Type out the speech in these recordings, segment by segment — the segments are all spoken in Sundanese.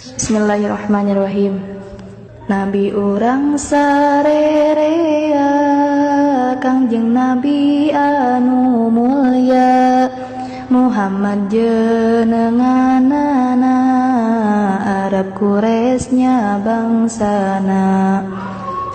Bismillahirrahmanirrahim. Nabi urang sarerea, Kangjeng Nabi anu mulya, Muhammad jenenganana, Arab Quraisy bangsana.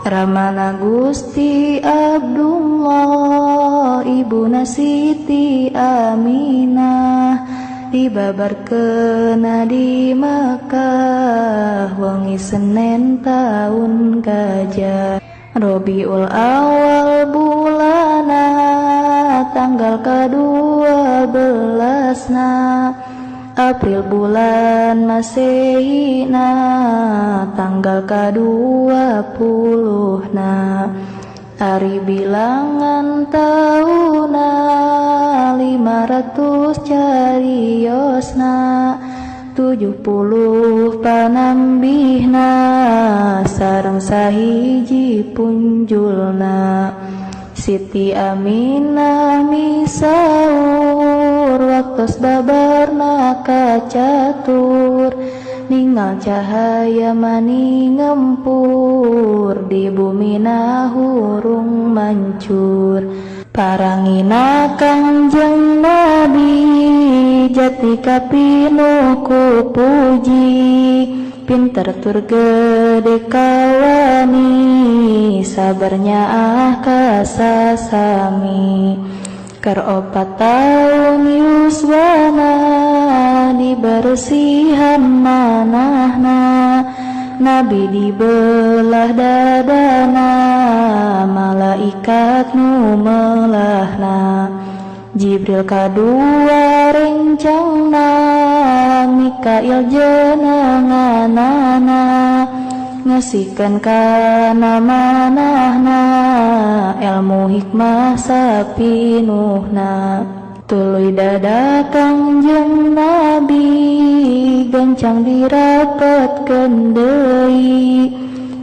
Ramana Gusti Abdullah, ibuna Siti Aminah, dibabarkeun di Makkah wengi Senin taun gajah. Robiul Awal bulana, tanggal ka-12na, April bulan Masehina, tanggal ka-20na. Ari bilangan tauna 500 cariosna, 70 panambihna, sareng sahiji punjulna. Siti Aminah misaur, waktos babarna kacatur, ningal cahaya mani ngempur, di bumina hurung mancur. Parangina Kangjeng Nabi, jati kapinuh ku puji, pinter tur gede kawani, sabarnya ah kasasami. Keur 4 taun yuswana, dibersihan manahna, Nabi dibelah dadana, malaikat nu melahna. Jibril kadua rencangna, Mikail jenenganana, ngasihkeun kana manahna, ilmu hikmah sapinuhna. Tuluy dada Kangjeng Nabi, gancang dirapetkeun deui,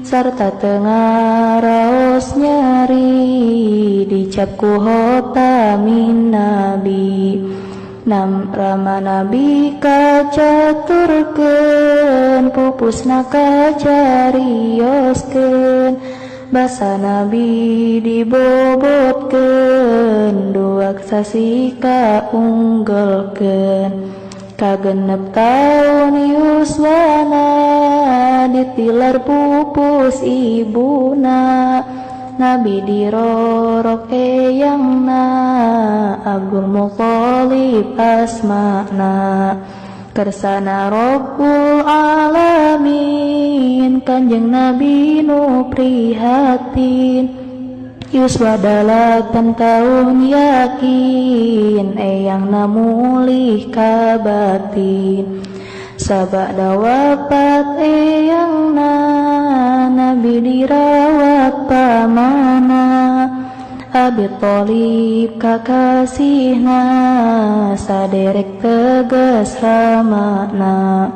sarta teu ngaraos nyeri, dicap ku hotamin Nabi. Nam rama Nabi kacaturkeun, pupusna kacarioskeun, basa Nabi dibobotkeun, duak sasi kaunggelkeun. Kagenep taun yuswana, ditilar pupus ibuna, Nabi dirorok eyangna, Abdul Muthalib asmana. Kersana Rabbul Alamin, Kanjeng Nabi nu prihatin, yuswa 8 taun yakin, eyangna mulih kabatin. Sabada wafat eyangna, Nabi dirawat pamana, Abi Thalib kakasihna, saderek tegas ramana.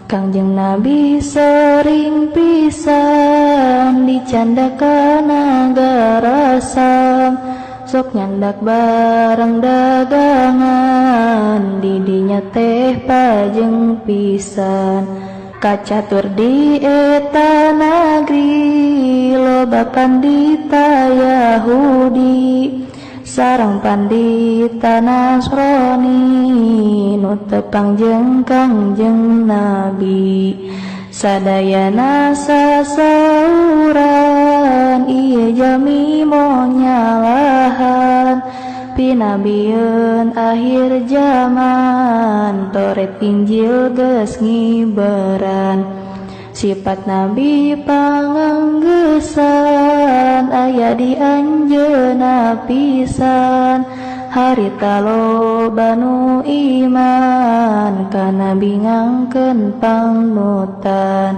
Kangjeng Nabi sering pisan dicanda kana garasam, sok nyandak barang dagangan, didinya teh pajeng pisan. Kacatur di eta nagri, loba pandita Yahudi, sareng pandita Nasrani, nu tepang jeung Kangjeng Nabi. Sadayana sasauran, ieu jalmi monyalahan, pinabieun akhir zaman, Taurat Injil geus ngiberan. Sifat Nabi panganggesan, aya di anjeunna pisan, harita loba nu iman, ka Nabi ngangkeun pangnutan.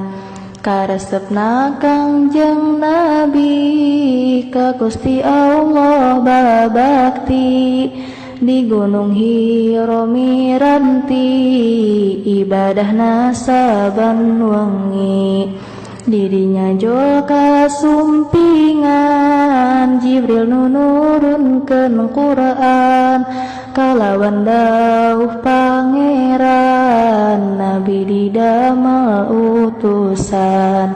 Karesepna Kangjeng Nabi, ka Gusti Allah babakti, di Gunung Hira miranti, ibadahna saban wengi. Didinya jol kasumpingan Jibril nu nurunkeun Quran kalawan dawuh pangeran Nabi didamel utusan.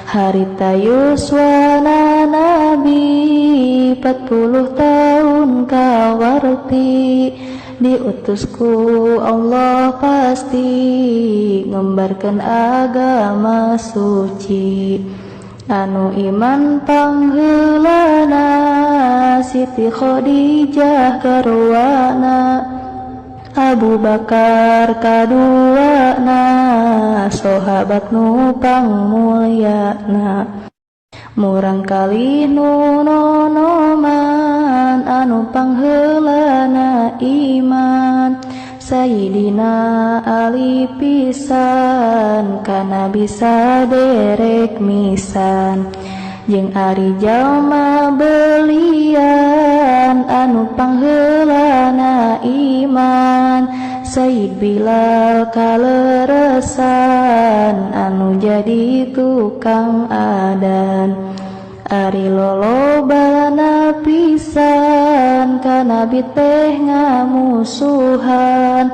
Harita yuswana Nabi 40 tahun kawarti diutus ku Allah pasti ngembarkan agama suci. Anu iman pangheulana Siti Khadijah karuana Abu Bakar kaduana sahabat nu pangmulyana. Murang kali nu nonoman anu pangheulana iman Sayyidina Ali pisan kana bisa derek misan. Jeung ari jalma belian anu pangheulana iman Sayyid Bilal kaleresan anu jadi tukang adan. Ari lolobana pisan ka Nabi teh ngamusuhan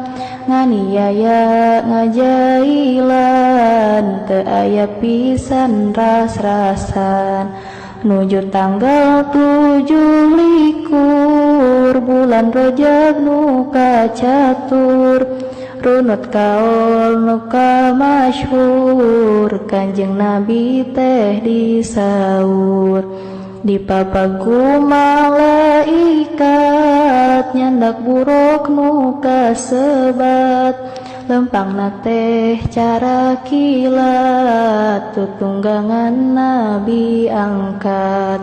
nganiaya ngajailan teu aya pisan ras-rasan. Nuju tanggal 27 bulan Rajab nu kacatur runut kaol nu kamasyhur Kanjeng Nabi teh disaur. Dipapaku malaikat nyandak buruk nu kasebat lempangna teh cara kilat tutunggangan Nabi angkat.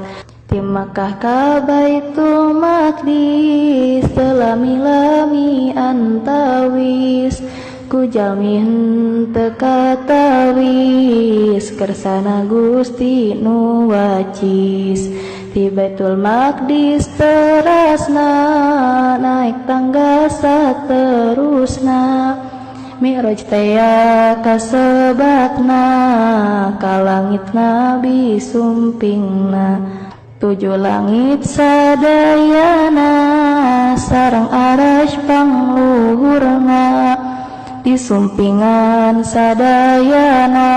Ti Makkah ka Baitul Maqdis lami-lami antawis ku jalmi henteu katawis kersana Gusti nu wacis. Ti Baitul Maqdis terasna naik tangga saterusna Mi'raj tea kasebatna ka langit Nabi sumpingna. Tujuh langit sadayana sareng arasy pangluhurna disumpingan sadayana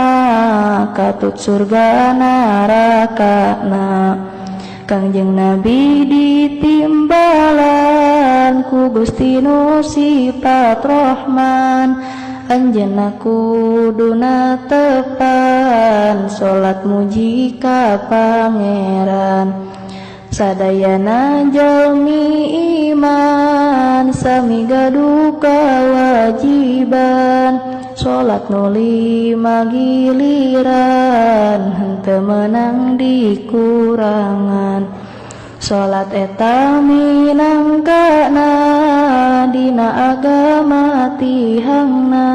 katut surga narakana. Kangjeng Nabi ditimbalan ku Gusti nu sifat Rahman anjeunna kuduna tepan salat muji ka pangeran. Sadayana jalmi iman sami gaduh kewajiban salat nu 5 giliran henteu meunang dikurangan. Salat eta minangkana dina agama tihangna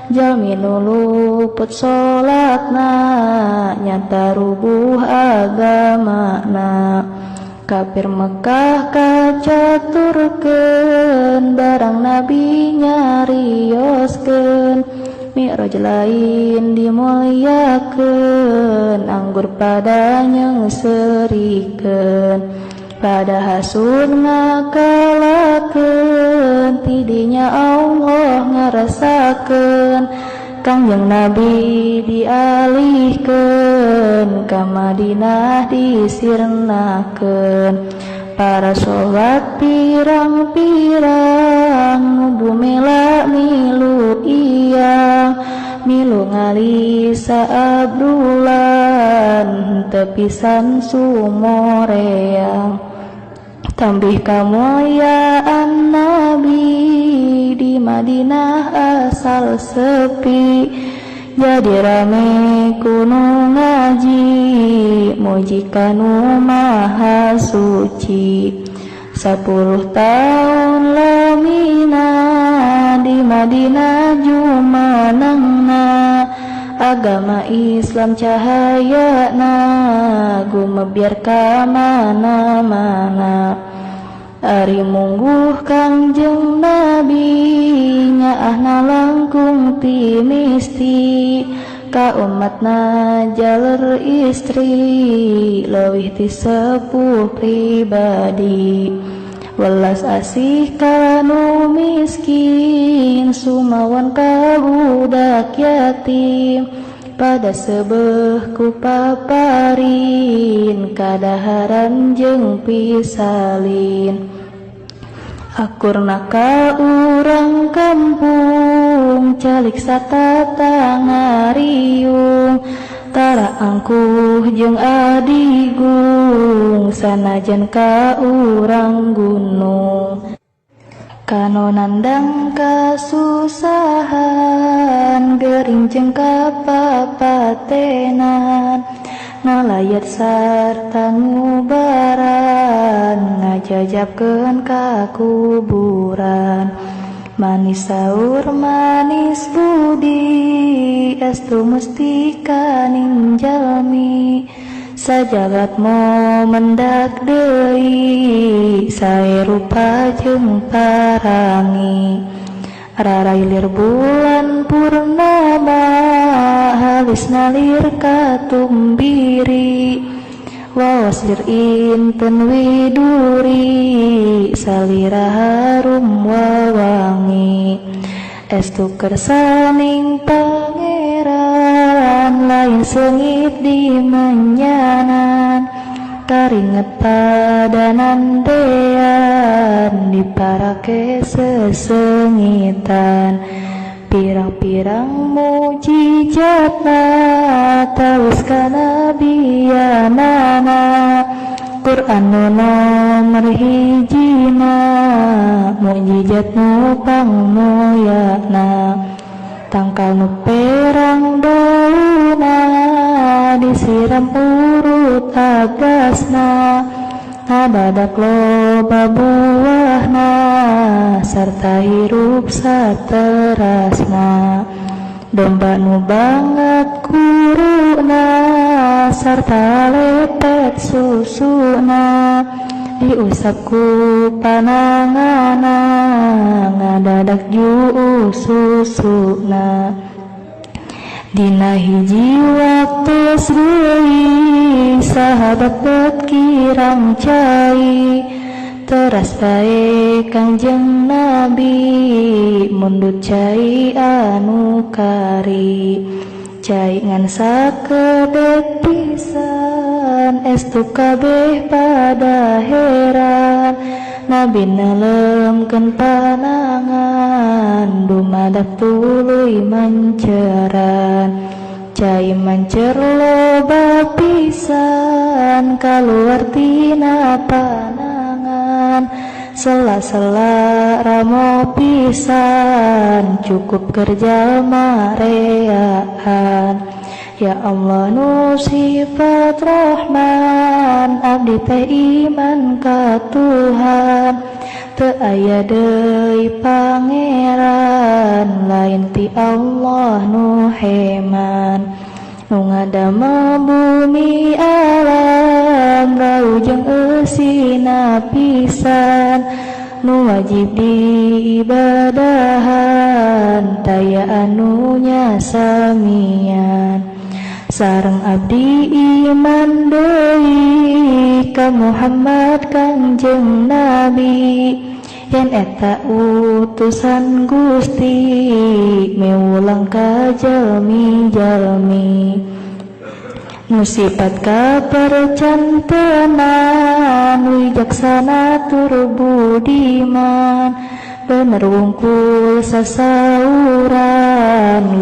jalmi nu luput salatna nyata rubuh agamana. Kafir Mekah kacaturkeun barang Nabi nyarioskeun Mi'raj lain dimulyakeun anggur pada nyeungseurikeun. Pada hasud ngakalakeun tidinya Allah ngarasakeun Kangjeng Nabi dialihkeun ka Madinah disirnakeun. Para sahabat pirang-pirang nu bumela milu iyang milu ngalisa Abdullah teu pisan sumoreang. Tambih kamulyaan Nabi di Madinah asal sepi jadi rame kuno ngaji muji kanu maha suci. 10 tahun lamina di Madinah jumanangna agama Islam cahayana gumebyar ka mana-mana. Ari mungguh Kangjeng Nabi nyaahna langkung ti misti ka umatna jaler istri leuwih ti sepuh pribadi. Welas asih kanu miskin sumawan ka budak yatim pada sebeh ku paparin kadaharan jeung pisalin. Akurna ka urang kampung calik satata ngariung tara angkuh jeung adigung sanajan ka urang gunung. Kanu nandang kasusahan gering jeung kapapatenan ngalayat sarta ngubaran ngajajabkeun ka kuburan. Manis saur manis budi estu mesti kaning jalmi sajagat mo mendak deui sae rupa jeung parangi. Rarailir bulan purnama halis nalir katumbiri waos lir inten widuri salira harum wawangi. Estu kersaning pangeran lain seungit di menyanan karinget padanan dean diparake sesengitan. Pirang-pirang mujizatna tawis kanabianana Quran nu nomor hijina mukjizat nu pangmuyana. Tangkal nu perang dauna disiram urut agasna ngabadak loba buahna sarta hirup saterasna. Domba nu banget kuruna sarta lepet susuna diusap ku panangana ngadadak juu susuna. Dina hiji waktu deui sahabat bet kirang cai teras bae Kangjeng Nabi mundut cai anu kari. Cai ngan sakedep pisan estu kabeh pada heran Nabi nelemkeun panangan dumadak tuluy manceran. Cai mancer loba pisan kaluar tina panangan sela-sela ramo pisan cukup kerja mareaan. Ya Allah nu sifat Rahman abdi teh iman ka Tuhan teu aya deui pangeran lain ti Allah nu heman. Nu ngadamel bumi alam rau jeung eusina pisan nu wajib diibadahan taya anu nyasamian. Sareng abdi iman deui ka Muhammad Kangjeng Nabi yen eta utusan Gusti miwulang ka jalmi-jalmi. Nu sipat kapercantenan wijaksana tur budiman bener wungkul sasauran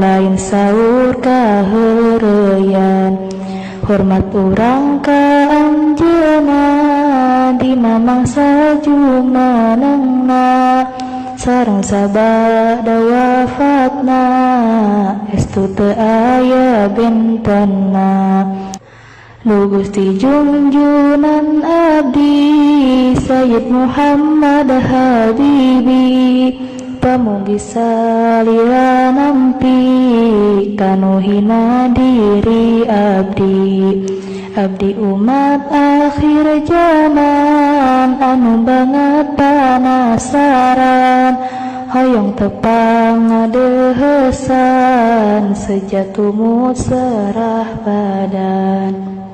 lain saur kaheureyan. Hormat urang ka anjeunna dina mangsa jumenengna sareng sabada wafatna estu teu aya bentenna. Nu Gusti junjunan abdi Sayyid Muhammad Habibi Pamugi salila nampi kanu hina diri abdi. Abdi umat akhir zaman anu banget panasaran, hoyong tepang ngadeuheusan sejatumu serah badan.